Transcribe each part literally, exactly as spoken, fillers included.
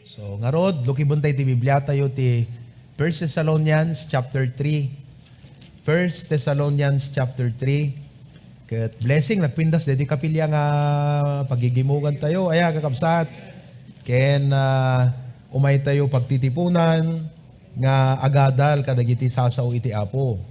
So, ngarud, lukibentayo ti Biblia tayo ti First Thessalonians chapter three. First Thessalonians chapter three. Ket blessing, nagpintas daytoy kapilya nga pagigimugan tayo. Aya, kakabsat. Ken, ah, umay tayo pagtitipunan nga agadal kadagiti sasao iti Apo.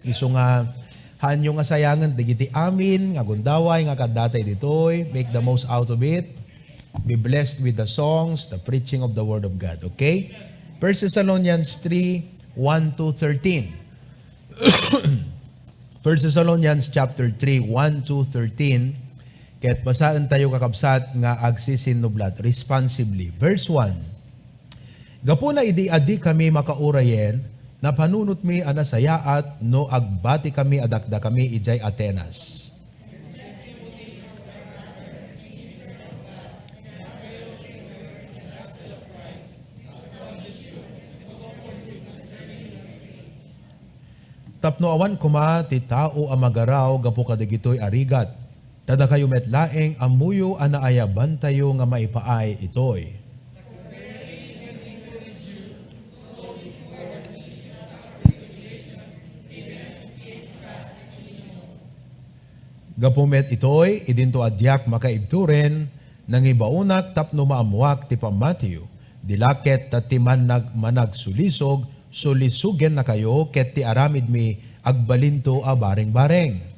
Isu nga, haanyo nga sayangen dagiti amin nga gundaway nga kaddata ditoy. Make the most out of it. Be blessed with the songs, the preaching of the word of God. Okay? First Thessalonians three, one to thirteen. First Thessalonians chapter three, one to thirteen. Ket basaentayo, kakabsat, nga agsisinnublat responsibly. Verse one. Gapuna idi adikami makaurayen, napanunotmi a nasayaat no agbatikami a dakdakami idiay Atenas. Tapno awan koma ti tao a magaraw gapu kadagitoy a rigat, ta dakayo met laeng ammoyo a naayabantayo nga maipaay itoy. Gapu met itoy, idinto a diak makaibturen, nangibaonak tapno maammoak ti pammatiyo. Di la ket ta ti mannag-, managsulisog, sulisogennakayo, ket ti aramidmi agbalinto a bareng-bareng.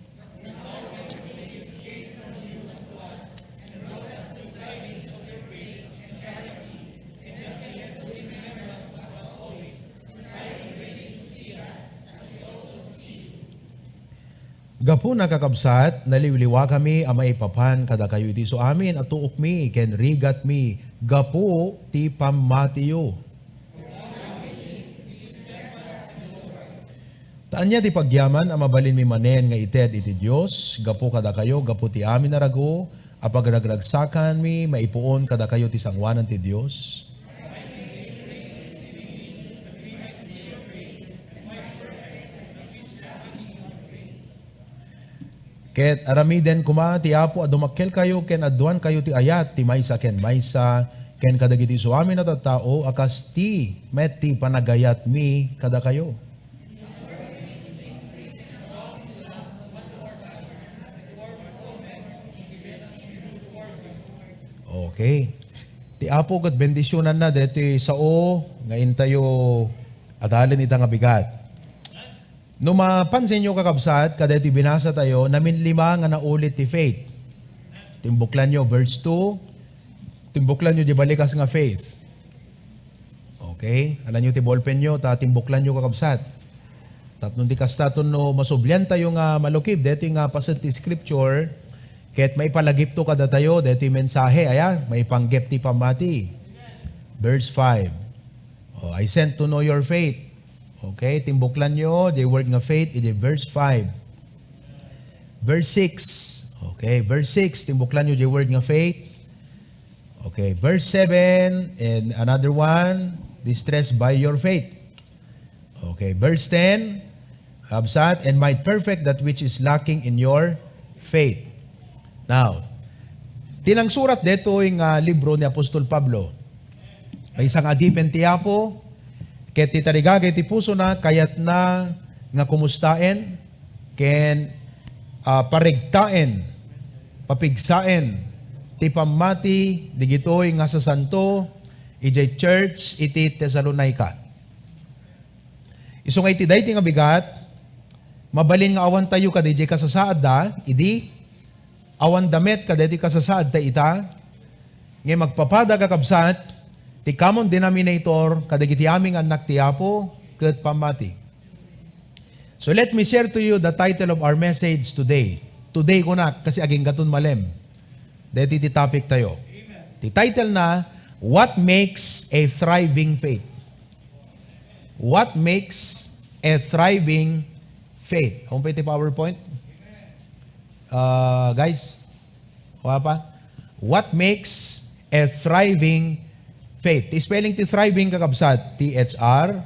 Gapuna, kakabsat, naliwliwakami a maipapan kadakayo iti isu amin a tuokmi ken rigatmi gapu ti pammatiyo. Ta ania ti pagyaman a mabalinmi manen nga ited iti Dios gapu kadakayo, gapu ti amin a ragu a pagragragsakanmi maipuon kadakayo ti sangoanan ti Dios? Ket aramiden koma ti Apo a dumakkelkayo ken aduankayo ti ayat ti maysa ken maysa, ken kadagiti isu amin a tattao a kasta met ti panagayatmi kadakayo. Okay. Ti Apo ket bendisionanna daytoy sao nga intayo adalen ita nga bigat. No mapansinyo, kakabsat, kadaytoy binasatayo, naminlima nga naulit ti faith. Timbuklanyo, verse two. Timbuklanyo diay balikas nga faith. Okay? Alanyo ti ballpenyo, ta timbuklanyo, kakabsat. Tapno di kasta, no masubliantayo nga malukib daytoy nga paset ti scripture, ket maipalagipto kadatayo daytoy mensahe, aya, maipanggep ti pammati. Verse five. Oh, I sent to know your faith. Okay, timbuklanyo diay word nga faith, iti verse five. Verse six. Okay, verse six, timbuklanyo diay word nga faith. Okay, verse seven, and another one, distressed by your faith. Okay, verse ten, kabsat, and might perfect that which is lacking in your faith. Now, ti nangsurat daytoy nga libro ni Apostol Pablo, maysa nga adipen ti Apo, ket ti tarigagay ti pusona, kayatna nga kumustaen ken, ah, paregtaen, papigsaen ti pammati digitoy nga sasanto idiay church iti Tesalonica. Isu nga iti daytoy nga bigat, mabalin nga awantayo kadi diay kasasaadda, idi awanda met kadaytoy kasasaadda ita, nga magpapada, kakabsat, ti common denominator kadagiti amin nga annak ti Apo ket pammati. So let me share to you the title of our message today. Today kunak, kasi aginggaton malem. Daytoy ti topic tayo. Ti title na, What Makes a Thriving Faith? What makes a thriving faith? Awan pay ti PowerPoint? Ah, guys, awan pa? What makes a thriving faith? Ti spelling ti thriving, kakabsat, T H R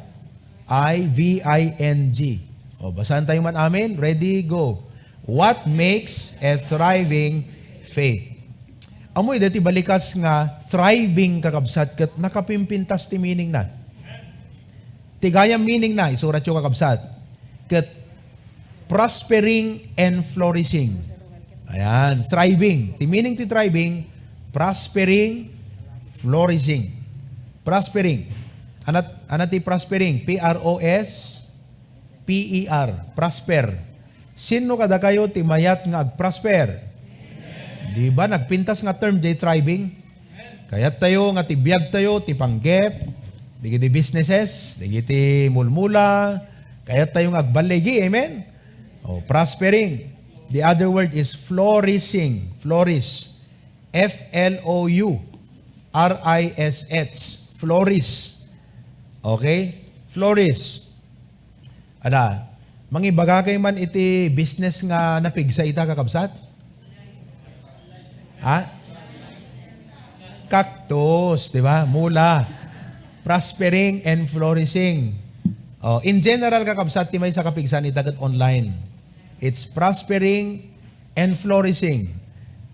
I V I N G. O, basaentayo man amin. Ready, go. What makes a thriving faith? Amoy deti balikas nga thriving, kakabsat, ket nakapimpintas ti meaning na. Ti gayam meaning na, isuratyo, kakabsat, ket prospering and flourishing. Ayan, thriving. Ti meaning ti thriving, prospering, flourishing. Prospering. Anat, anat ti prospering? P R O S P E R. Prosper. Sino kadakayo ti mayat nga agprosper? Di ba, nagpintas nga term jay thriving? Kayat tayo nga ti biag tayo, ti panggep, dagiti businesses, dagiti mulmula, kayat tayo nga agballigi, amen? Oh, prospering. The other word is flourishing. Flourish. F L O U R I S H. Flourish. Okay? Flourish. Ada, mangibaga kay man iti business nga napigsa ita, kakabsat? Ha? Cactus, di ba? Mula. Prospering and flourishing. Oh, in general, kakabsat, ti maysa kapigsan ita ket online. It's prospering and flourishing.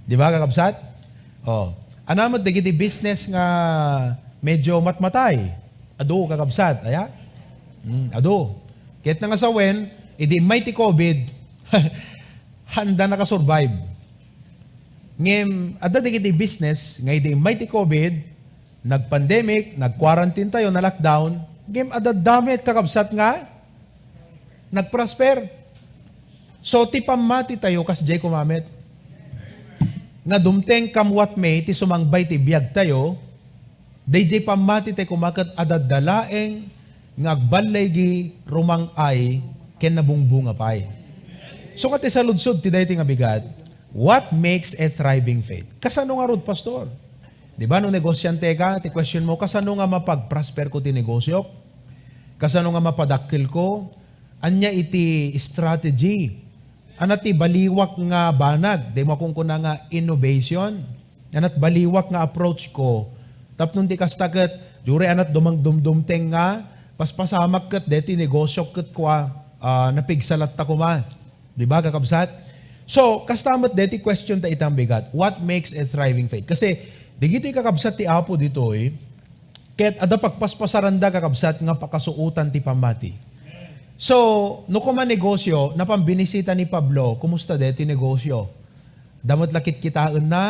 Di ba, kakabsat? Oh. Ania met dagiti business nga medyo matmatay? Adu, kakabsat, aya? Mm, adu. Ket nga sawen, idi immay ti COVID, handa nakasurvive. Ngem, adda dagiti business nga idi immay ti COVID, nag-pandemic, nag-quarantine tayo, na-lockdown, ngem adda met, kakabsat, nga nagprosper. So, ti pammati tayo, kasdiay koma met. Nga dumteng come what may, ti sumangbay ti biag tayo, daydiay pammati tayo koma ket adda laeng nga agballigi, rumang-ay, ken nabungbunga pay. So, nga ti saludsod ti daytoy nga bigat, what makes a thriving faith? Kasano ngarud, Pastor? Di ba, no negosiante ka, ti question mo, "Kasano nga mapagprosper ko ti negosiok? Kasano nga mapadakkel ko? Ania iti strategy? Ania ti baliwak nga banag?" Di mo kunkuna nga innovation? Ania ti baliwak nga approach ko? Tapno di kasta ket, uray ania ti dumangdumdumteng nga paspasamak ket deti negosiok ket kua, ah, napigsa latta koma. Di ba, kakabsat? So, kasta met deti question ta ita nga bigat. What makes a thriving faith? Kasi, dagitoy kakabsat ti Apo ditoy, ket adda pagpaspasaranda, kakabsat, nga pakasuotan ti pammati. So, no koma negosyo, napan binisita ni Pablo, "Kumusta deti negosyo? Adda met la kitkitaenna?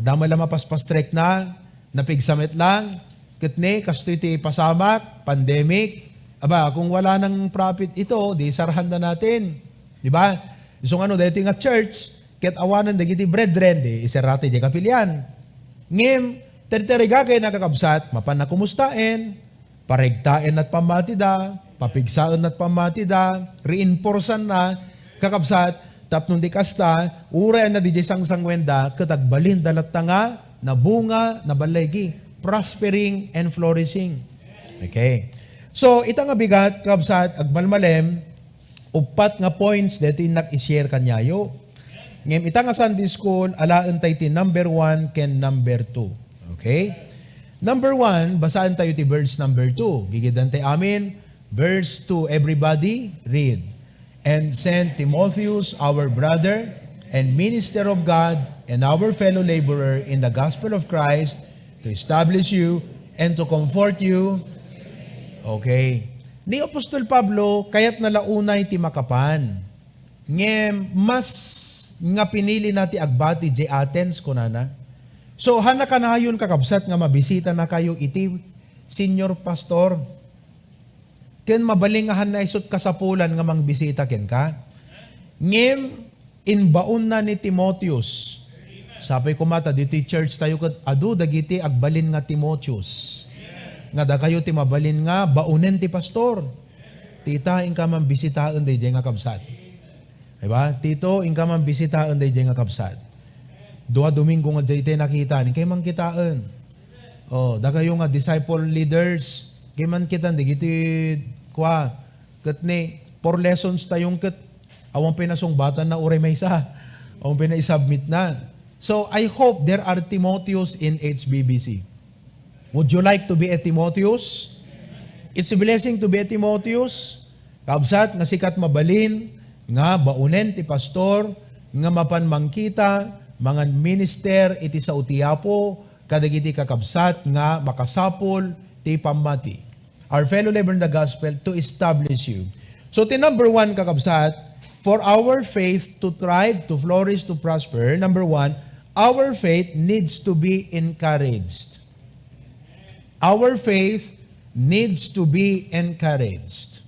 Adda met la mapaspastrekna? Napigsa met lang? Ket ne, kastoy ti pasamak, pandemic. Aba, kung wala nang profit ito, di sarhan na natin." Di ba? Isu nga no, daytoy nga church, ket awanen dagiti brethren, di iserrata diay kapilian. Ngem, terterega ken nakakabsat, mapan nakumustaen, paregtaen ti pammatida, papigsaen ti pammatida, reinforceanna, kakabsat, tapno di kasta, uray ania diay sangsanguenda, ket agbalinda latta nga nabunga, naballigi, prospering and flourishing. Okay. So, ita nga bigat, kakabsat, agmalmalem, uppat nga points deti innak i-share kaniayo. Ngem ita nga Sunday school, alaenta iti number one ken number two. Okay? Number one, basaentayo ti verse number two. Gigidantay amin. Verse two, everybody, read. "And sent Timotheus, our brother and minister of God, and our fellow laborer in the gospel of Christ, to establish you and to comfort you." Okay. Ni Apostol Pablo, kayatna la unay ti makapan. Ngem mas nga pinilina ti agbati diay Athens, kunana. So, haanna kanayon, kakabsat, nga mabisitanakayo iti senior pastor. Ken mabalin nga haanna isut' kasapulan nga mangbisita kenka. Ngem, imbaonna ni Timoteus. Sapay koma ta ditoy church tayo ket adu dagiti agbalin nga Timoteus. Nga dakayo ti mabalin nga baonen ti pastor. Ti ita, inka man bisitaen daydiay nga kabsat. Diba? Ti ito, inka man bisitaen daydiay nga kabsat. Dua Domingo nga daydiay nakita, inkay man kitaen. Oh, dakayo nga disciple leaders, inkay man kitaan dagiti kua, ket ni, four lessons tayo ket awan pay nasungbatanna uray maysa. Awan pay naisubmitna. So, I hope there are Timoteos in H B B C. Would you like to be a Timoteus? It's a blessing to be a Timoteus. Kabsat, nga sika ti mabalin nga baonen ti pastor nga mapan mangkita mangan minister iti sao ti Apo kadagiti kakabsat nga makasapul ti pammati. Our fellow labor in the gospel to establish you. So, ti number one, kakabsat, for our faith to thrive, to flourish, to prosper, number one, our faith needs to be encouraged. Our faith needs to be encouraged.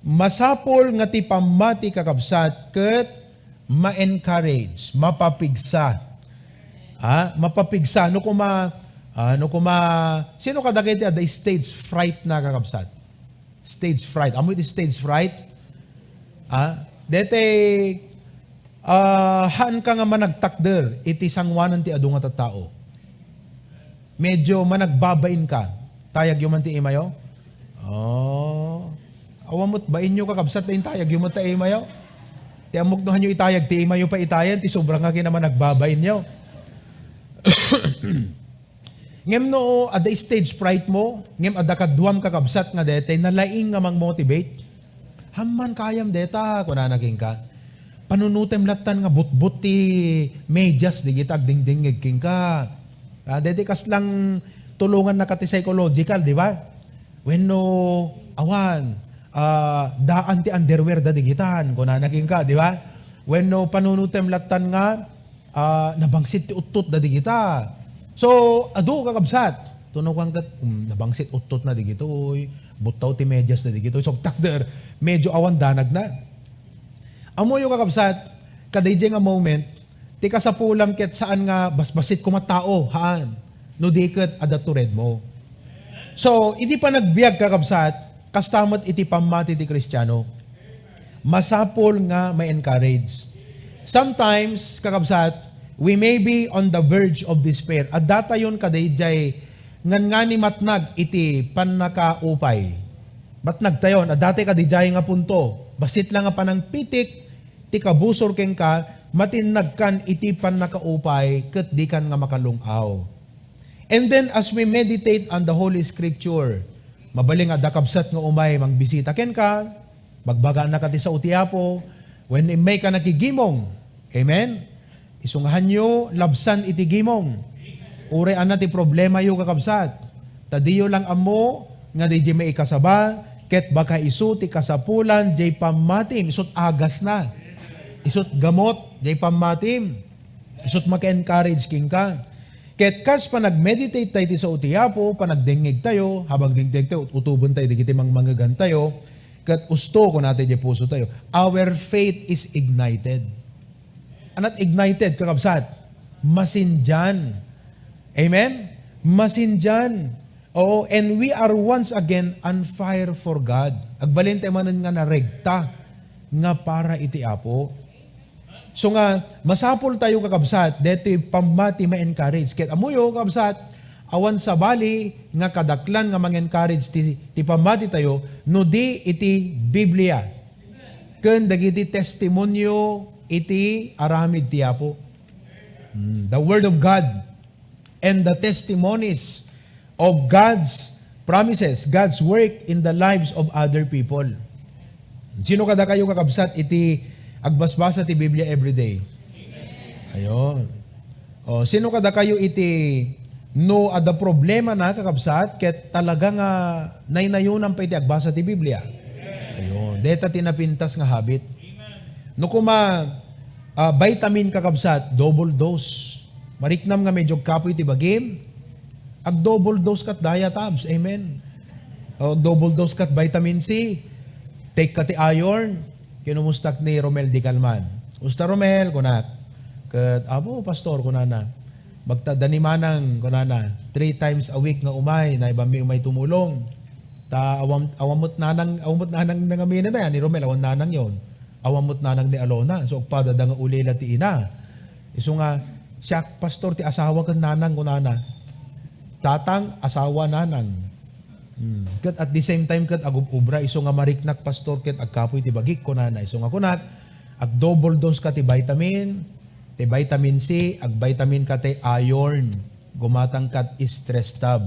Masapul nga ti pammati, kakabsat, ket ma-encourage, mapapigsa. Ha? Mapapigsa. No kuma, ah, no kuma, sino kadagiti adda stage fright na, kakabsat? Stage fright. Amo iti stage fright? Ah, dete, ah, haan ka nga managtakder iti sanguanan ti adu nga tattao. Medyo managbabain ka. Tayagyo man ti imayo? Oh. Awan met bainyo, kakabsat, ta intayagyo met ta imayo. Ti ammok no hanyo itayag ti imayo pa itayan, ti sobra nga kinamanagbabainyo. Ngem no adda stage fright mo, ngem adda kaduam, kakabsat, nga daytay nalaing nga mang-motivate, "Amman kayam deta," kunana kenka. "Panunutem lattan nga butbot ti medyas dagita agdingdingngeg kenka." Ah, daytay kaslang tulongannaka ti psychological, di ba? Wenno, awan, ah, daan ti underwear dagita, kunana kenka, di ba? Wenno, panunutem lattan nga ah, nabangsit ti uttot dagita. So, adu, kakabsat. Tuno kuan ket, um, nabangsit uttot na dagitoy, buttaw ti medyas na dagitoy. So, takder, medyo awan danag na. Ammoyo, kakabsat, kadaydiay nga moment, ti kasapulam ket saan nga basbasit koma tao, haan. No di ket adda tured mo. So, iti panagbiag, kakabsat, kasta met iti pammati ti Kristiano. Masapul nga ma-encourage. Sometimes, kakabsat, we may be on the verge of despair. Addatayon kadaydiay ngan ngani matnag iti pannakaupay. Matnagtayon, addatay kadaydiay nga punto. Bassit la nga panangpitik ti kabusor kenka, matinnagkan iti pannakaupay ket dikan nga makalung-aw. And then, as we meditate on the Holy Scripture, mabalin nga adda kabsat nga umay mangbisita kenka, bagbagannaka ti sao ti Apo, wenno immayka nakigimong. Amen? Isu nga hanyo, labsan iti gimong. Uray anna ti problemayo, kakabsat. Ta diyo lang ammo nga diay maikasaba, ket baka isu ti kasapulan diay pammatim, isut' agasna. Isut' gamot diay pammatim. Isut' maka-encourage kenka. Ket kas panag-meditate tayo iti sao ti Apo, panagdengngeg tayo, habang dengngeg tayo, utuben tayo dagiti mangmangegan tayo, ket usto, kunata iti puso tayo, our faith is ignited. Anat ignited, kakabsat? Masindian. Amen? Masindian. Oo, and we are once again on fire for God. Agbalin tayo manen nga naregta nga para iti Apo. So nga, masapul tayo, kakabsat, detoy pammati ma-encourage. Ket ammoyo, kakabsat, awan sabali nga kadaklan nga mang-encourage ti, ti pammati tayo, no di iti Biblia ken dagiti testimonio iti aramid ti Apo. Mm, the Word of God and the testimonies of God's promises, God's work in the lives of other people. Sino kadakayo, kakabsat, iti agbasbasa ti Biblia everyday? Ayon. O, sino kadakayo iti no adda problema na, kakabsat, ket talaga nga naynayonam pay iti agbasa ti Biblia? Ayon. Deta ti napintas nga habit. No kuma, ah, vitamin, kakabsat, double dose. Mariknam nga medyo agkapoy ti bagim, ag-double dose kat diet, abs. Amen. O, double dose kat vitamin C. Take ka ti iron. Kinumustak ni Romel Dicalman. "Usta, Romel?" kunak. Ket, "Apo, Pastor," kunana. "Magtadda ni Manang," kunana. "Three times a week nga umay, naibammi umay tumulong. Ta awan, awan met nanang, awan met nanang nangaminana, ni Romel, awan nanang yon. Awan met nanang ni Alona. So, agpadada nga ulila ti ina." Isu nga, "Siak, Pastor, ti asawa ken nanang," kunana. "Tatang, asawa, nanang." Hmm. Ket at the same time, ket agub-ubra, "Isu nga mariknak, Pastor, ket agkapoy ti bagik," kunana. Isu nga kunak, "Ag-double dose ka ti vitamin, ti vitamin C, ag-vitamin ka ti iron, gumatang kat stress tab."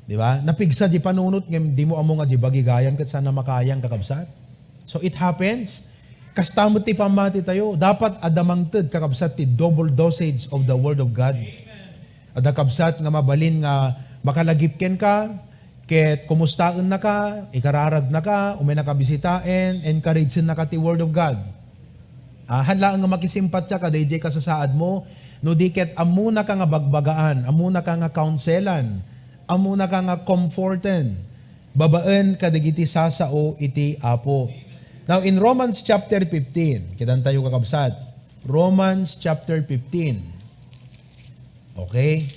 Di ba? Napigsa di panunot, ngem di mo ammo nga di bagigayam ket saan a makayam, kakabsat. So it happens, Kasta met ti pammati tayo. Dapat adda mangted, kakabsat, ti double dosage of the Word of God. Adda kabsat nga mabalin nga makalagip kenka, ket kumustaennaka, ikararagnaka, umaynaka bisitaen, encouragennaka ti Word of God. Ah, haan laeng nga makisimpatiaka daydiay kasasaadmo, no di ket ammonaka nga bagbagaan, ammonaka nga counselan, ammonaka nga comforten, babaen kadagiti sasao iti Apo. Now, in Romans chapter fifteen, kitantayo, kakabsat. Romans chapter fifteen. Okay?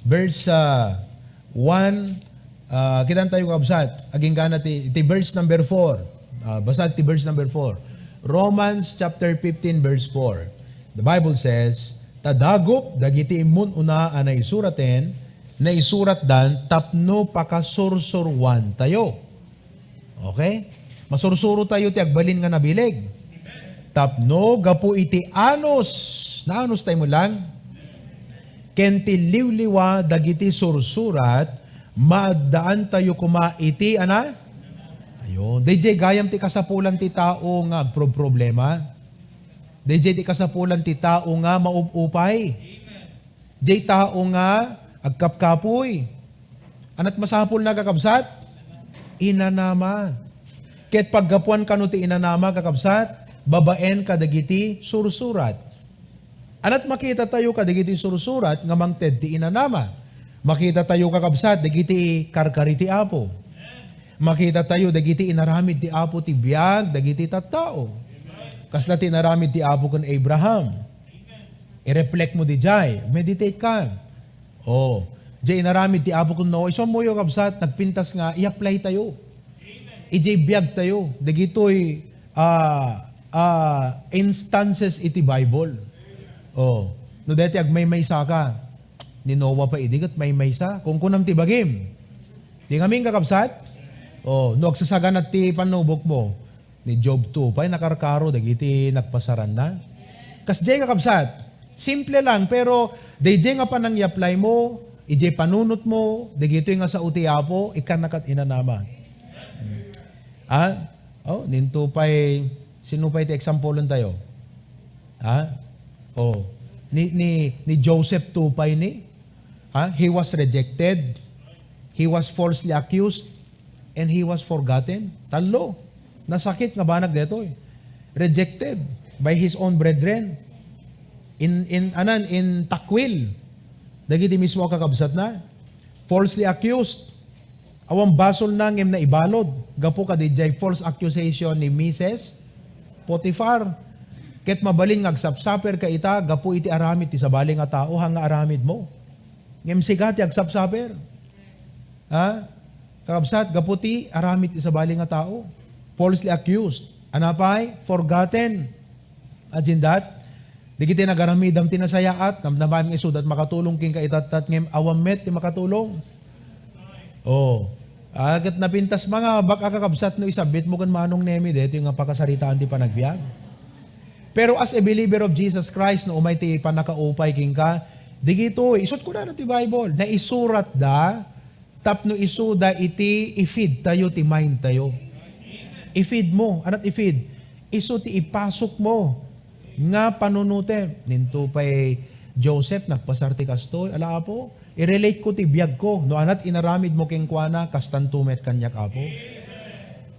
Verse, ah, one, ah, kitantayo, kabsat. Agingga na ti, ti verse number four. Ah, basa ti verse number four. Romans chapter fifteen, verse four. The Bible says, "Ta dagup dagiti immun-una a naisuraten, naisuratdan tapno pakasursuroantayo." Okay? Masursuro tayo ti agbalin nga nabileg. Tapno gapu iti anus, naanus tayo mo lang? Ken ti liwliwa dagiti sursurat, maaddaan tayo koma iti, ana? Ayun. Daydiay gayam ti kasapulan ti tao nga agproproblema. Daydiay ti kasapulan ti tao nga maub-upay. Diay tao nga agkapkapoy. Anat masapulna, kakabsat? Inanama. Ket paggapuan kano ti inanama, kakabsat, babaen kadagiti sursurat. Anat makita tayo kadagiti sursurat nga mangted ti inanama? Makita tayo, kakabsat, dagiti karkari ti Apo. Makita tayo dagiti inaramid ti Apo ti biag dagiti tattao. Kasla ti inaramid ti Apo ken Abraham. I-reflect mo diay, meditate ka. Oh, diay inaramid ti Apo ken Noah. Isu ammoyo, kabsat, nagpintas nga i-apply tayo. Idiay biag tayo. Dagitoy, ah, ah, instances iti Bible. Oh, no daytoy agmaymaysa ka, ni Noah pa idi ket maymaysa. Kunkunam ti bagim. Di ngamin, kakabsat? Oh, no agsasaganat ti pannubok mo, ni Job to pay nakarkaro dagiti nagpasaranna. Kasdiay, kakabsat, simple lang, pero daydiay nga panang i-apply mo, idiay panunot mo, dagitoy nga sao ti Apo, ikkanna ket inanama. Hmm. Ah? Oh, ninto pay, sino pay ti example tayo? Ha? Oh, ni, ni, ni Joseph to pay ni? Ha? He was rejected. He was falsely accused. And he was forgotten. Tallo. Nasakit nga banag detoy. Rejected by his own brethren. In, in, anan, in takwil. Dagiti mismo a kakabsatna. Falsely accused. Awan basolna ngem naibalud gapu kadidiay false accusation ni Misis Potifar. Ket mabalin nga agsapsaper ka ita gapu iti aramid ti sabali nga tao, haan nga aramid mo. Ngem sika ti agsapsaper. Ha? Kakabsat, gapu ti aramid ti sabali nga tao. Falsely accused. Ania pay? Forgotten. Imagine that. Dagiti nagaramidam ti nasayaat, namnamaem nga isudat makatulong kenka itattat ngem awan met ti makatulong. Oh. Ah, ket napintas mga bak-, a kakabsat no isabbit mo ken Manong Nemi daytoy nga pakasaritaan ti panagbiag. Pero as a believer of Jesus Christ, no umay ti pannakaupay kenka, dagitoy, isut kunana ti Bible, naisuratda tapno isuda iti i-feed tayo ti mind tayo. I-feed mo. Anat i-feed? Isu ti ipasok mo nga panunotem. Ninto pay Joseph, nagpasar ti kastoy. Ala, Apo, i-relate ko ti biag ko. No anat inaramid mo kenkuana, kastanto met kaniak, Apo.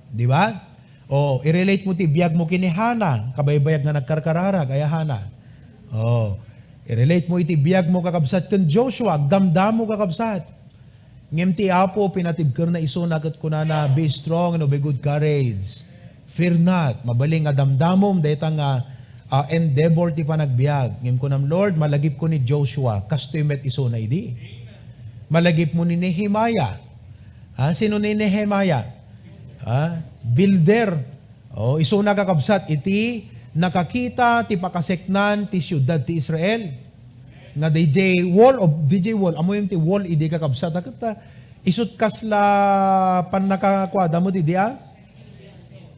Di ba? O, i-relate mo ti biag mo ken ni Hana, kabaybayag nga nagkarkararag, aya Hana. O, i-relate mo iti biag mo, kakabsat, ken Joshua, agdamdamo, kakabsat. Ngem ti Apo pinatibkerna isuna ket kunana, "Be strong and of a good courage. Fear not." Mabalin nga damdamom dayta nga, ah, endeavor ti panagbiag. Ngem kunam, "Lord, malagipko ni Joshua." Kastoy met isuna idi. Malagipmo ni Nehemiah. Ha, sino ni Nehemiah? Ha? Builder. O, isuna, kakabsat, iti nakakita ti pakaseknan ti siudad ti Israel. Nga D J wall of, D J wall, ammoyo ti wall idi, kakabsat, a ket, ah, isut kasla pannakakuada met idi, ah?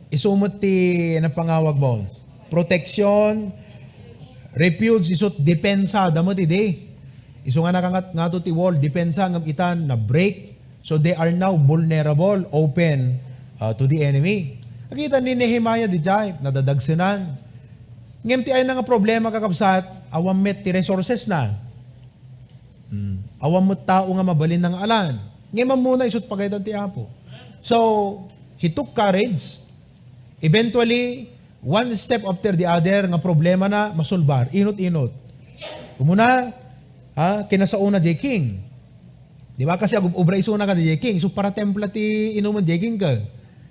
Isu met ti napangawag mo. Protection, refuge, isut depensa da met idi. Isu nga nakangat ngato ti wall, depensa, ngem ita na-break. So they are now vulnerable, open, uh, to the enemy. Nakita ni Nehemiah diay, nadadagsenan. Ngem ti ayna nga problema, kakabsat, awan met ti resources na. Hmm. Awan met tao nga mabalin nga alan. Ngem ammona isut pakayatan ti Apo. So, he took courage. Eventually, one step after the other, nga problema na masolbar. Inut-inut. Umuna, ha, kinasaona diay king. Di ba? Kasi agub-ubra isuna kadi diay king. So, para templa ti inumen diay king ka.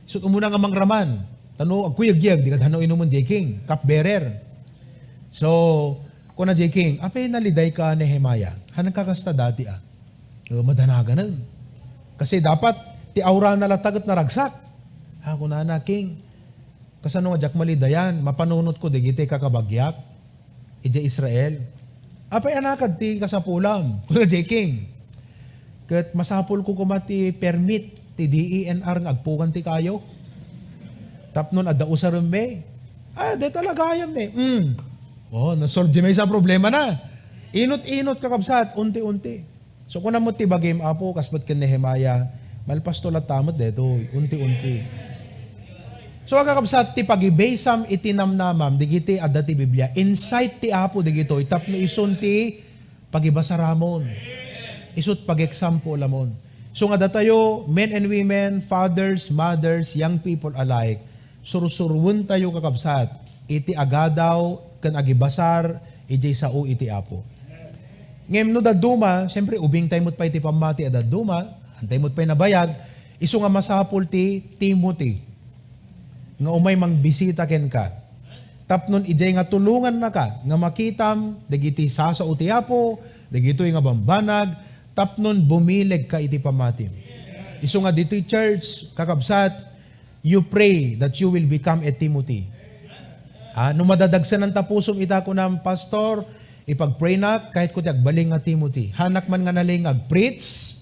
So, umuna nga mangraman. Tano, agkuyagyag, di ka tano inumen diay king. Cupbearer. So, kuna diay king, "Apay nalidayka, Nehemiah? Hanka kasta dati, ah." "O, madanaganen. Kasi dapat ti aurana latta ket naragsak." "Ah," kunana, "King, kasano nga diak malidayan? Mapanunotko dagiti kakabagiak idiay Israel." "Apay a nakad ti kasapulam?" Kuna diay king. "Ket masapulko koma ti permit ti D E N R nga agpugan ti kayo. Tapno adda usarem mi." "Ah, dayta la gayam mi." Hmm. Oh, nasolve diay maysa a problema na. Inut-inut, kakabsat, unti-unti. So, kuna met ti bagim, Apo, kas met ken Nehemiah, malpasto latta met daytoy, unti-unti. So, kakabsat, ti pagibaysam iti namnamam, dagiti adda ti Biblia, insight ti Apo dagitoy, tapno isun ti pagibasaramon. Isut pag-example amon. So, nga datayo, men and women, fathers, mothers, young people alike, sursuruentayo, kakabsat, iti agadaw ken agibasar idiay sao iti Apo. Ngem no dadduma, siyempre, ubingtay met pay ti pammati a dadduma, haantay met pay nabayag, isu nga masapul ti Timothy nga umay mangbisita kenka. Tapnon idiay nga tulongannaka nga makitam dagiti sasao ti Apo, dagitoy nga bambanag, tapnon bumilegka iti pammatim. Isu nga ditoy church, kakabsat, you pray that you will become a Timothy. Ah, no madadagsenan ta pusom ita, kunam, "Pastor, ipag-pray nak, kayatko ti agbalin nga Timothy." Haanak man nga nalingag, preach.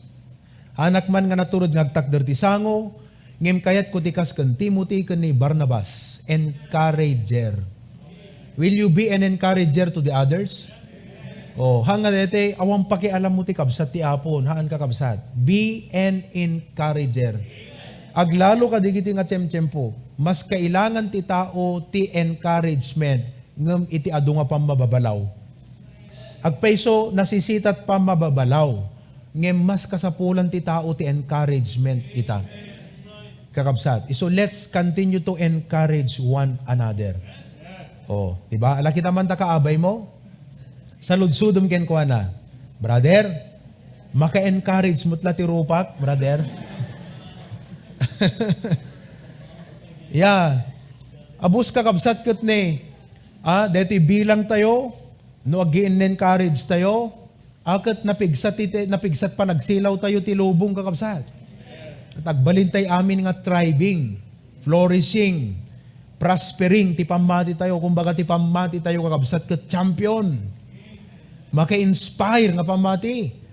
Haanak man nga naturod nga agtakder ti sango, ngem kayatko ti kas ken Timothy ken ni Barnabas, encourager. Will you be an encourager to the others? Oh, hanga daytoy, awan pakialam mo ti kabsat ti Apo, haan, kakabsat. Be an encourager. Aglalo ka dagiti nga tiemtiempo, mas kailangan ti tao ti encouragement ngem iti adu nga pammababalaw. Agpayso, nasisitat pammababalaw, ngem mas kasapulan ti tao ti encouragement ita. Kakabsat, isu, let's continue to encourage one another. Oh, di ba? Ala kita man ta kaabay mo, saludsodem kenkuana, "Brother, maka-encourage met la ti rupak, brother." Yeah. Abus, kakabsat, ket ni, ah, deti bilang tayo, no agi-encourage tayo, a, ket napigsat iti, napigsat panagsilaw tayo ti lubong, kakabsat. Ket agbalin tay amin nga thriving, flourishing, prospering ti pammati tayo. Kumbaga, ti pammati tayo, kakabsat, ket champion. Maka-inspire nga pammati.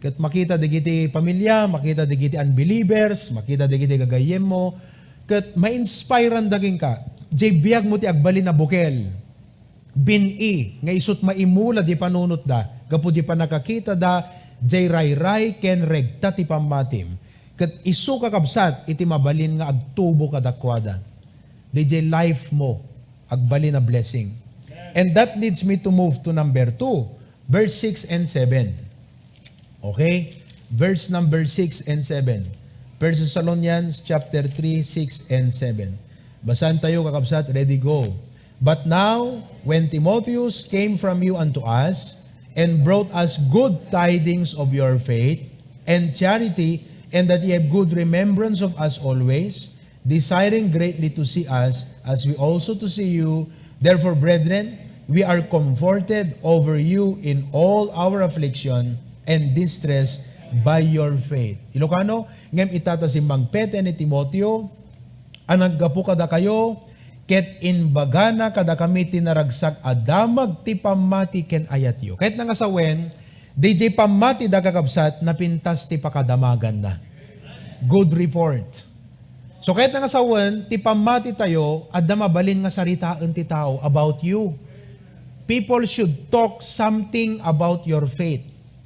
Ket makita dagiti pamilya, makita dagiti unbelievers, makita dagiti gagayyemmo, ket ma-inspire-anda kenka. Diay biagmo ti agbalin a bukel. Bin-i nga isut' maimula di panunotda gapu di pannakakitada diay rayray ken regta ti pammatim, ket isu, kakabsat, iti mabalin nga agtubo kadakuada. Diay life mo, agbalin a blessing. And that leads me to move to number two, verse six and seven. Okay? Verse number six and seven. First Thessalonians chapter three, six and seven. Basahan tayo, kakabsat. Ready, go. "But now, when Timotheus came from you unto us, and brought us good tidings of your faith and charity, and that ye have good remembrance of us always, desiring greatly to see us, as we also to see you. Therefore, brethren, we are comforted over you in all our affliction and distress by your faith." Ilocano, ngem ita ta simmangpeten ni Timoteo a naggapu kadakayo, ket imbagana kadakami ti naragsak a damag ti pammati ken ayatyo. Kayatna nga sawen, diay pammatida, kakabsat, napintas ti pakadamaganna. Good report. So, kayatna nga sawen, ti pammati tayo, adda mabalin nga saritaen ti tao about you. People should talk something about your faith.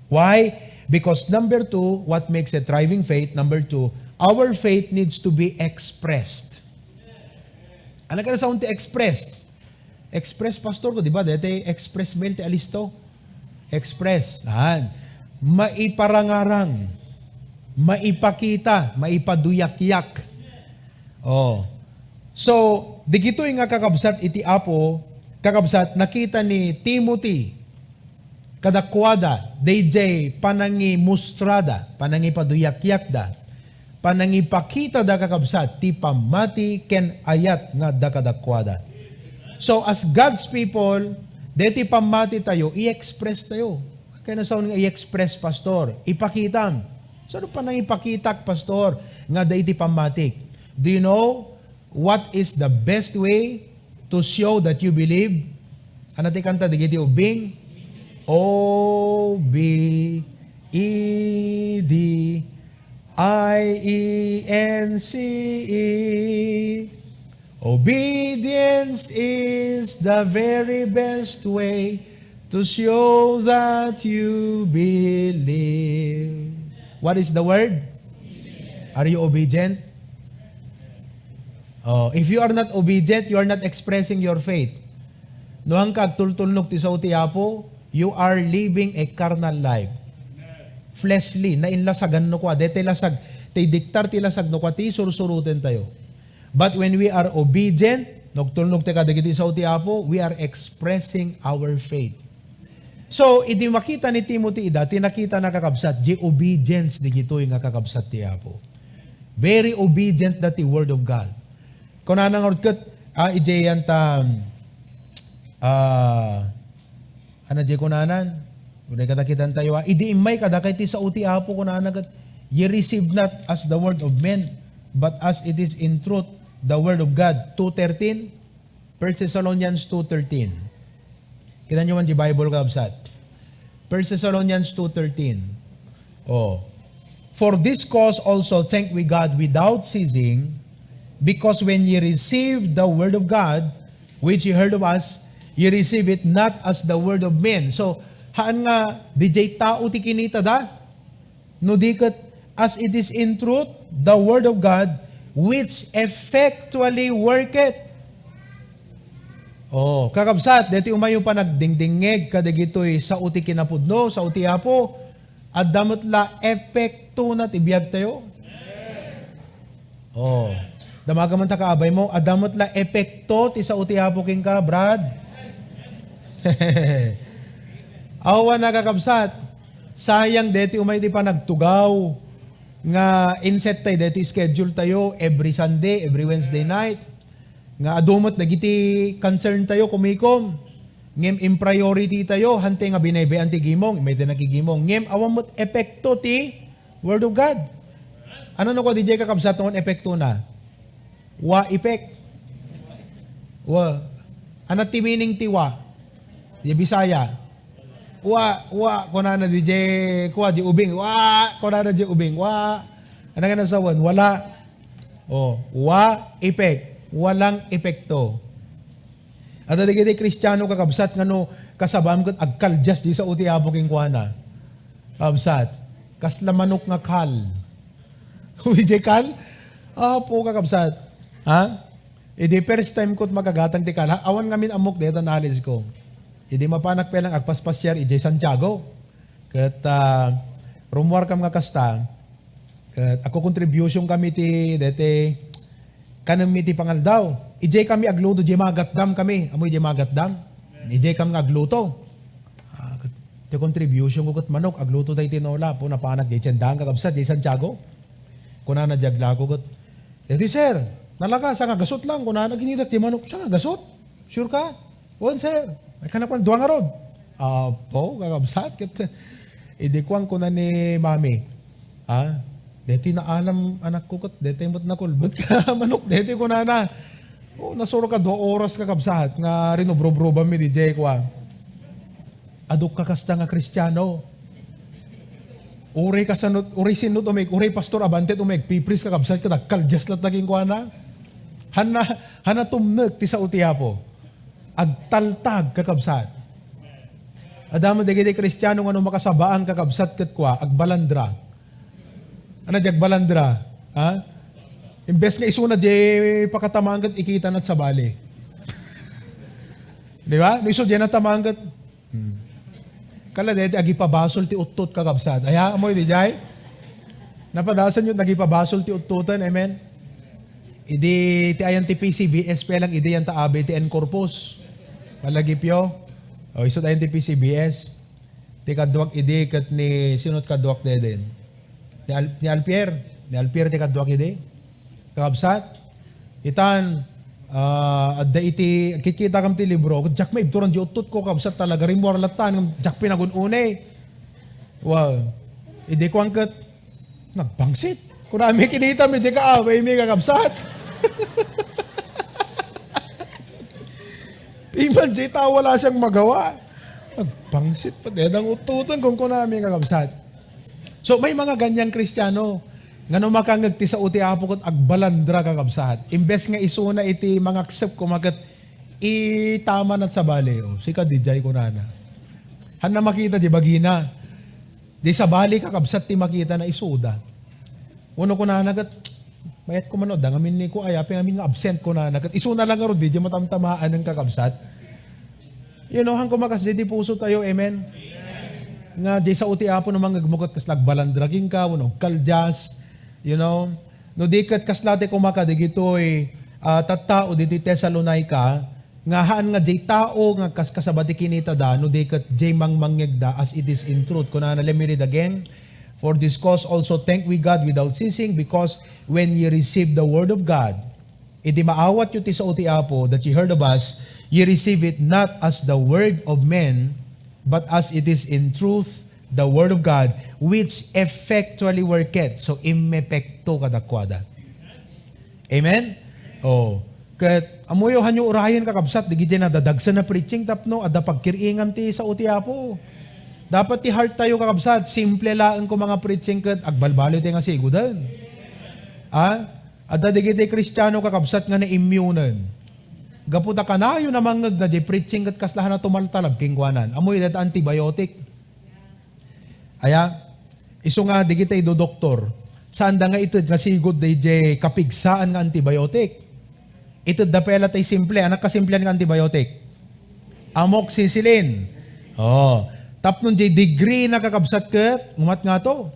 Why? Because number two, what makes a thriving faith? Number two, our faith needs to be expressed. Ano ka na sa unti express? Express, pastor ko, di ba? Dati express mail ti alisto. Express. Yan. Maiparangarang. Maipakita. Maipaduyakyak. Oh. So, digitoy nga kakabsat iti Apo, kakabsat, nakita ni Timothy, kadakuada, dayjay panangimustrada, panangipaduyakyakda, panangipakitada, kakabsat, ti pammati ken ayat nga adda kadakuada. So, as God's people, deti pammati tayo, i-express tayo. Kaya na nga i-express, pastor, ipakitam. So, ano panangipakitak, pastor, nga adda iti pammatik? Do you know what is the best way to show that you believe? Ano ti kanta dagiti ubing? O B E D I E N C E. Obedience is the very best way to show that you believe. What is the word? Are you obedient? Oh, if you are not obedient, you are not expressing your faith. No, haanka agtultulnog ti sao ti Apo, you are living a carnal life. Fleshly, nainlasagan no kua. Deti lasag, ti diktar ti lasag no kua, ti sursuroten tayo. But when we are obedient, nagtulnog ti kadagiti sao ti Apo, we are expressing our faith. So, idi makita ni Timothy ida, ti nakita na, kakabsat, di obedience digitoy nga kakabsat ti Apo. Very obedient that the word of God. Kunana ngarud ket, ah, idiay yan ta, ah, ano diay kunanan? Uray kadakitan tayo, ah, idi immay kadakay ti sao ti Apo, kunana ket, "Ye receive not as the word of men, but as it is in truth, the word of God." Two thirteen, First Thessalonians two thirteen. Kita nyo man di Bible, kabsat. First Thessalonians two thirteen. Oh. "For this cause also thank we God without ceasing, because when ye received the word of God, which ye heard of us, ye receive it not as the word of men." So, haan nga, didiay tao ti kinitada? No di ket, "As it is in truth, the word of God, which effectually worketh." Oh, kakabsat, deti umayo panagdingdingngeg kadagitoy sao ti kinapudno, sao ti Apo, adda met la epektona ti biag tayo. Oh, damaga man ta kaabay mo, adda met la epekto ti sao ti Apo kenka, Brad. Awan, kakabsat, sayang deti umay ti panagtugaw nga inset tay deti schedule tayo every Sunday, every Wednesday night. Nga adu met dagiti concern tayo, kumikom. Ngem in priority tayo, hante nga binaybayan ti gimong, immay ti nakigimong. Ngem awan met epekto ti Word of God. Ano no kua didiay, kakabsat, no epektona? Wa effect. Wa. Ano ti meaning ti wa? Di Bisaya. Wa, wa, kunana didiay, kua, di ubing. Wa, kunana di ubing. Wa. Ano nga nasawan? Wala. Oh, wa effect. Walang epekto. Adda dagiti Kristiano, kakabsat, nga no kasabaam ket agkaldias di sao ti Apo kenkuana. Kabsat, kasla manok nga kal. Uy, di kal? Apo, kakabsat. Ha? Idi first time ko makagatang ti kal. Ha? Awan ngamin ammok deta knowledge ko. Idi mapanak pay lang agpaspasiar idiay Santiago. Ket, ah, rummuar kam nga kasta, ket agko-contribution kami ti dete, kanem mi ti pangaldaw. Idiay kami agluto, diay magatdam kami. Amoy diay magatdam? Idiay kami nga agluto. Ah, ket, ti contribution ko ket manok, agluto tay tinola. Apo, napanak diay tiendahan, kakabsat, diay Santiago. Kunana diay aglako ket, "Edi, sir, nalaga, sanga gasut lang." Kunana, ginidak ti manok, "Sanga gasut? Sure ka?" "Wen, sir." Ay, kanapan, dua ngarud. Apo, kakabsat, ket, idi kuan, kuna ni Mami, "Ah, deti naalam anakko ket, deti met nakulbet ka manok, deti," kunana. Oh, nasuro ka dua oras, kakabsat, nga rinubrubruban mi didiay, kua. Adu kakasta nga Kristiano. Uray kasano, uray sino ti umeg-, uray Pastor Abante ti umegpipris, kakabsat, ket agkaldias latta kenkuana. Hana, hana tumnek ti sao ti Apo. Agtaltag, kakabsat. Adda met dagiti Kristiano nga no makasabaan, kakabsat, ket kua, agbalandra. Ano diay agbalandra? Ha? Imbes nga isuna di pakatamaan ket ikitana ti sabali. Di ba? No isu di natamaan ket, hmm. Kala dayta agipabasol ti uttot, kakabsat. Aya, amoy di jay? Napadasan yun, nagipabasol ti uttotan. Amen? Idi ti ayan ti P C B S pa lang, idi yan ta abi ti N Corpus. Malagipyo. O, isu ayan ti P C B S. Ti kaduak idi ket ni, sino ti kaduak deden? Ni Al-, ni Alpier. Ni Alpier ti kaduak idi. Kakabsat, itan, ah, adda iti, kikita kam ti libro, diak maibturan di uttotko, kakabsat, talaga rimmuar latta, ngem diak pinagun-uni. Wow. Idi kuan ket, nagpangsit. Kunami, kinita mi, di ka away mi, kakabsat. Piman di tao, wala siyang magawa. Nagpangsit, pati dang uttotan, kung kunami, kakabsat. So, may mga ganyan Kristiano nga no makangeg ti sao ti Apo ket agbalandra, kakabsat. Imbes nga isuna iti mangaksep koma ket itama na ti sabali, o, sika di jay kunana. Hanna makita di bagina. Di sabali, kakabsat, ti makita na isuda. Uno kunana ket, mayat ko man, o, da ngamin ni ko, ay, apay ngamin nga absent kunana ket isuna lang ngarud, di, di matamtamaan ng kakabsat. You know, han kumakas di, di puso tayo, amen? Nga di sao ti Apo no mangegmo ket kasla agbalandra kenka, wenno agkaldias, you know? No di ket kasla ti kumaka digitoy, ah, tattao diti Tesalonica, nga haan nga di tao nga kaskasaba ti kinitada, no di ket di mangmangngegda as it is in truth. Kunana, let me read again. For this cause also thank we God without ceasing, because when ye received the word of God, Idi maawatyo ti sao ti Apo that ye heard of us, ye receive it not as the word of men, but as it is in truth the word of God, which effectually worketh. So, immepekto kadakuada. Amen? Oh. Ket, amoyo, hanyo urayen, kakabsat, digiti nadadagsen a preaching tapno adda pagkir-ingan ti sao ti Apo. Dapat ti heart tayo, kakabsat, simple laeng ko mga preaching ket agbalbaliw tayo nga siguden. Ah? Adda dagiti Kristiano, kakabsat, nga naimmunen. Gapu ta kanayon a mangngegda diay preaching ket kasla hana tumaltalab kenkuanan. Ammoyo dayta antibiotic. Aya, isu nga dagiti idodoktor, saanda nga ited nga sigud daydiay kapigsaan nga antibiotic. Itedda pay la tay simple, anak kasimplian nga antibiotic. Amoxicillin. Oh, tapno diay degree na, kakabsat, ket umat nga to.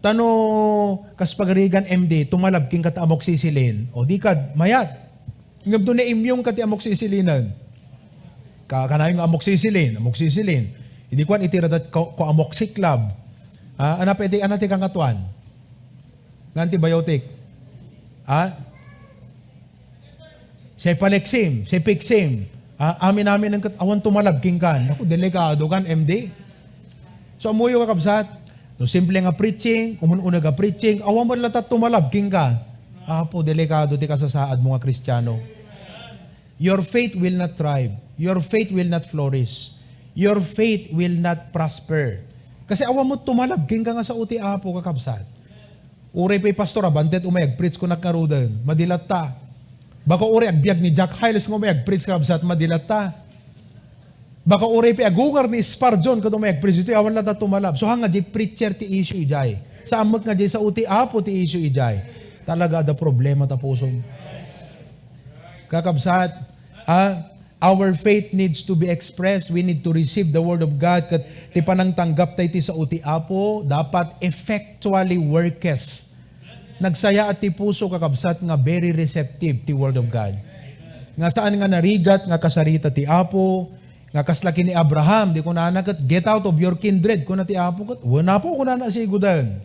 Ta no kas pagarigan M D, tumalab kenka ta amoxicillin. O di kad, mayat. Ngem do na-immune ka ti amoxicillinen. Ka-, kanayon nga amoxicillin, amoxicillin. Idi kuan, iti radat ko, ko amoxiclav. Ah, ana pa iti, ana ti kangatuan? Nga antibiotic. Ha? Cefalexim, cefixim. Ah, amin-amin ang kat-, awan tumalab kenkan. Naku, delikado kan, M D. So, ammoyo, kakabsat, no simple nga preaching, umun-uneg a preaching, awan man latta tumalab kenka. Apo, delikado ti kasasaad mo nga Kristiano. Your faith will not thrive. Your faith will not flourish. Your faith will not prosper. Kasi awan mo tumalab kenka nga sao ti Apo, kakabsat. Uray pay pastor, abantet umay agpreach kunak ngaruden, madi latta. Baka uray agbiag ni Jack Hyles nga umay agpreach, kabsat, madi latta. Baka uray pay agungar ni Spurgeon ket umay agpreach, itoy awan latta tumalab. So, hanga di preacher ti issue idiay. Saan met nga di sao ti Apo ti issue idiay. Talaga, adda problema ta pusom. Kakabsat, ha? Our faith needs to be expressed. We need to receive the Word of God. Ket ti panangtanggap tay ti sao ti Apo, dapat effectually worketh. Nagsayaat ti puso, kakabsat, nga very receptive ti Word of God. Nga saan nga narigat nga kasarita ti Apo, nga kasla ken ni Abraham, di kunana ket, "Get out of your kindred," kuna ti Apo ket, "Wen, Apo," kunana, "siguden."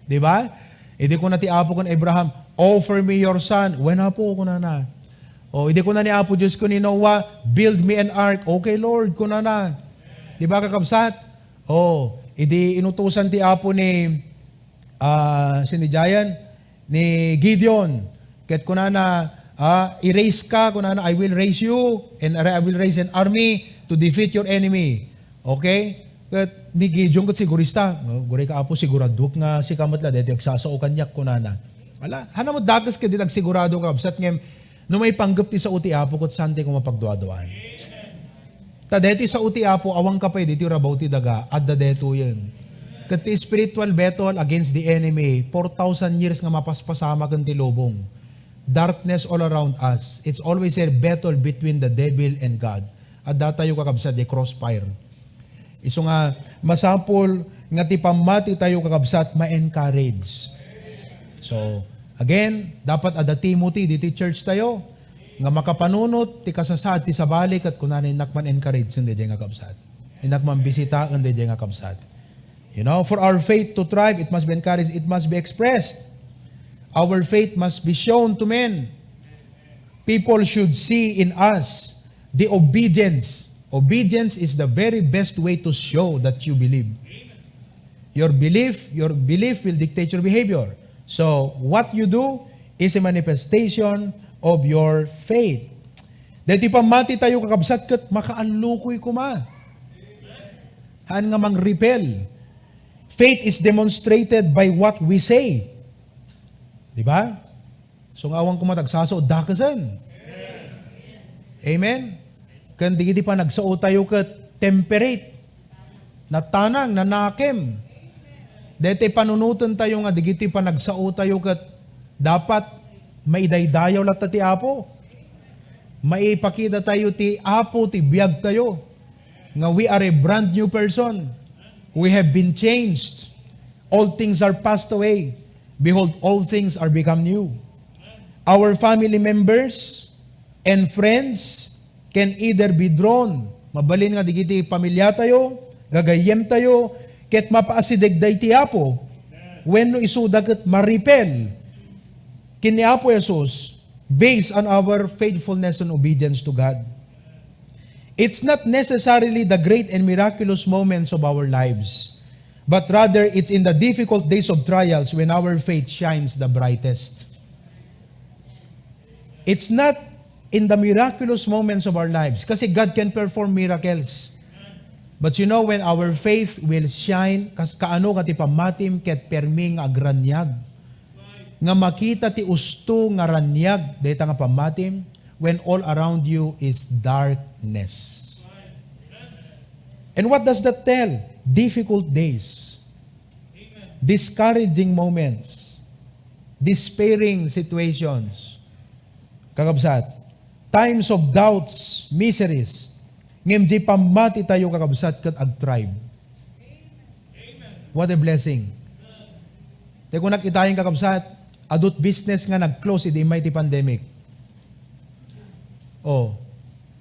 Di ba? Idi kuna ti Apo ken Abraham, "Offer me your son." "Wen, Apo," kunana. O, idi kuna ni Apo Dios ken ni Noah, "Build me an ark." "Okay, Lord," kunana. Di ba, kakabsat? O, idi inutusan ti Apo ni, ah, sino diayen? Ni Gideon. Ket kunana, ah, "I-raise ka," kunana, "I will raise you, and I will raise an army to defeat your enemy." Okay? Ket ni Gideon ket sigurista. "Oh, uray ka, Apo, siguraduak nga sika met la daytoy agsasao kaniak," kunana. Ala, hana met dakes ket di nagsigurado, kabsat, ngem no maipanggep ti sao ti Apo ket saan ti koma pagduaduaan. Ta daytoy sao ti Apo, awan ka pay ditoy rabaw ti daga, adda daytoyen. Ket ti spiritual battle against the enemy, four thousand years nga mapaspasamaken ti lubong. darkness all around us. It's always a battle between the devil and God. Adda tayo, kakabsat, di crossfire. Isu nga, masapul nga ti pammati tayo, kakabsat, ma-encourage. So, again, dapat adda Timothy ditoy church tayo, nga makapanunot ti kasasaad ti sabali, ket kunana, "Innak man encourage," ken daydiay nga kabsat. "Innak man bisitaen," ken daydiay nga kabsat. You know, for our faith to thrive, it must be encouraged, it must be expressed. Our faith must be shown to men. People should see in us the obedience. Obedience is the very best way to show that you believe. Your belief, your belief will dictate your behavior. So, what you do is a manifestation of your faith. Daytoy pammati tayo, kakabsat, ket makaanlukoy koma. Haan nga mang-repel. Faith is demonstrated by what we say. Di ba? So, nga awan koma ti agsasao, dakesen. Amen? Ken dagiti panagsao tayo ket temperate, natanang, nanakem. Daytoy panunoten tayo nga dagiti panagsao tayo ket dapat maidaydayaw latta ti Apo. Maipakita tayo ti Apo ti biag tayo, nga we are a brand new person. We have been changed. All things are passed away. Behold, all things are become new. Our family members and friends can either be drawn, mabalin nga dagiti pamilya tayo, gagayyem tayo, ket mapaasideg daytoy Apo, wenno isuda ket ma-repel ken ni Apo Jesus based on our faithfulness and obedience to God. It's not necessarily the great and miraculous moments of our lives, but rather it's in the difficult days of trials when our faith shines the brightest. It's not in the miraculous moments of our lives, kasi God can perform miracles. But you know, when our faith will shine, kas-, kaano nga ti pammatim ket permi nga agraniag, nga makita ti usto nga raniag dayta nga pammatim, when all around you is darkness. And what does that tell? Difficult days, discouraging moments, despairing situations. Kakabsat, times of doubts, miseries. Ngem diay pammati tayo, kakabsat, ket agthrive. What a blessing. Ti kunak itayen, kakabsat, adu't business nga nag-close idi immay ti pandemic. Oh.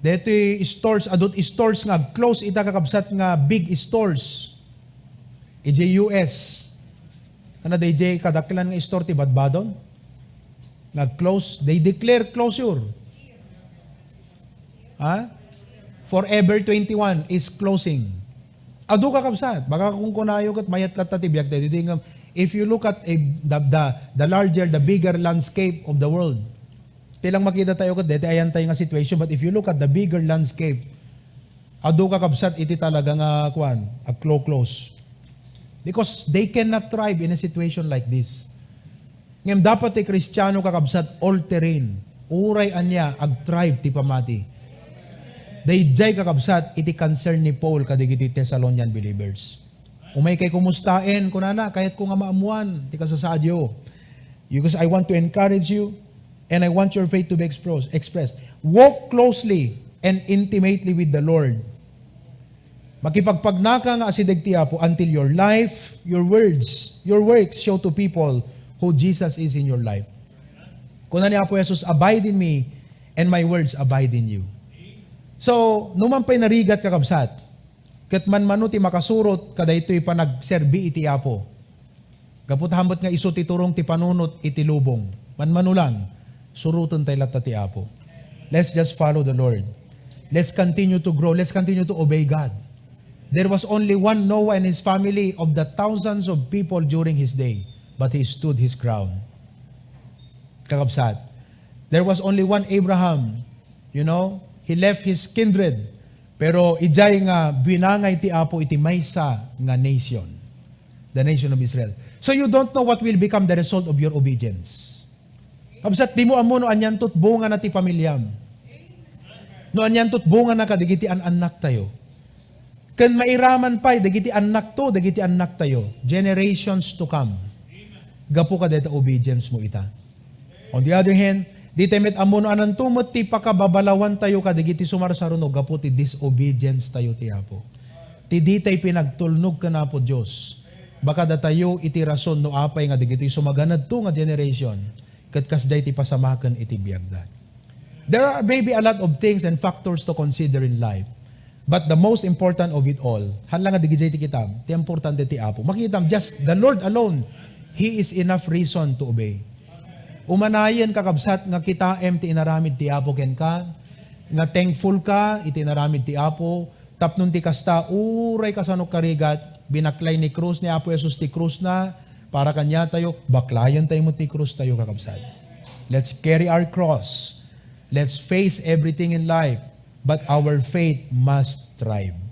Daytoy stores, adu't stores nga nag-close ita, kakabsat, nga big stores. Idiay U S. Ano daydiay kadaklan nga store ti badbadon? Nag-close. They declare closure. Ha? Forever twenty-one is closing. Adu, kakabsat, baka kunkunayo ket mayat latta ti biag tayo. Didi nga, if you look at a, the, the, the larger, the bigger landscape of the world, ti lang makita tayo ket deti ayan tayo nga situation, but if you look at the bigger landscape, adu, kakabsat, iti talaga nga, kuan, agklo-close. Because they cannot thrive in a situation like this. Ngem dapat ti Kristiano, kakabsat, all terrain. Uray ania, agthrive ti pammati. Daydiay, kakabsat, iti concern ni Paul kadagiti Thessalonian believers. Umaykay kumustaen, kunana, kayatko nga maammuan ti kasasaadyo. Because I want to encourage you, and I want your faith to be expros-, expressed. Walk closely and intimately with the Lord. Makipagpagnaka nga asideg ti Apo until your life, your words, your works show to people who Jesus is in your life. Kuna ni Apo Jesus, "Abide in me, and my words abide in you." So, numan pay narigat, kakabsat, ket manmano ti makasurot kadaytoy panagserbi iti Apo. Gapu ta hambuet nga isu ti turong ti panunot iti lubong. Manmano lang, suroten tay latta ti Apo. Let's just follow the Lord. Let's continue to grow. Let's continue to obey God. There was only one Noah and his family of the thousands of people during his day, but he stood his ground. Kakabsat, there was only one Abraham, you know, he left his kindred, pero idiay nga binangay ti Apo iti maysa nga nation, the nation of Israel. So you don't know what will become the result of your obedience. Kabsat, dimo ammo no anianto ti bungana ti pamiliam. No anianto ti bungana kadagiti an-annaktayo. Ken mairaman pay dagiti annakto, dagiti annaktayo, generations to come. Gapu kadayta obedience mo ita. On the other hand, Ditay met ammo no ananto met ti pakababalawantayo kadagiti sumarsaruno gapu ti disobedience tayo ti Apo. Ti ditay pinagtulnog ken Apo Dios. Baka datayo iti rason no apay nga dagitoy sumaganadto nga generation ket kasdiay ti pasamaken iti biagda. There are maybe a lot of things and factors to consider in life. But the most important of it all, hala nga digijay ti kitam, ti importante ti Apo. Makitam, just the Lord alone, He is enough reason to obey. Umanayen, kakabsat, nga kitaem ti inaramid ti Apo kenka, nga thankful ka iti inaramid ti Apo, tapno ti kasta, uray kasano karigat, binaklay ni krus ni Apo Jesus ti krusna, para kaniatayo, baklayan tayo met ti krus tayo, kakabsat. Let's carry our cross. Let's face everything in life, but our faith must thrive.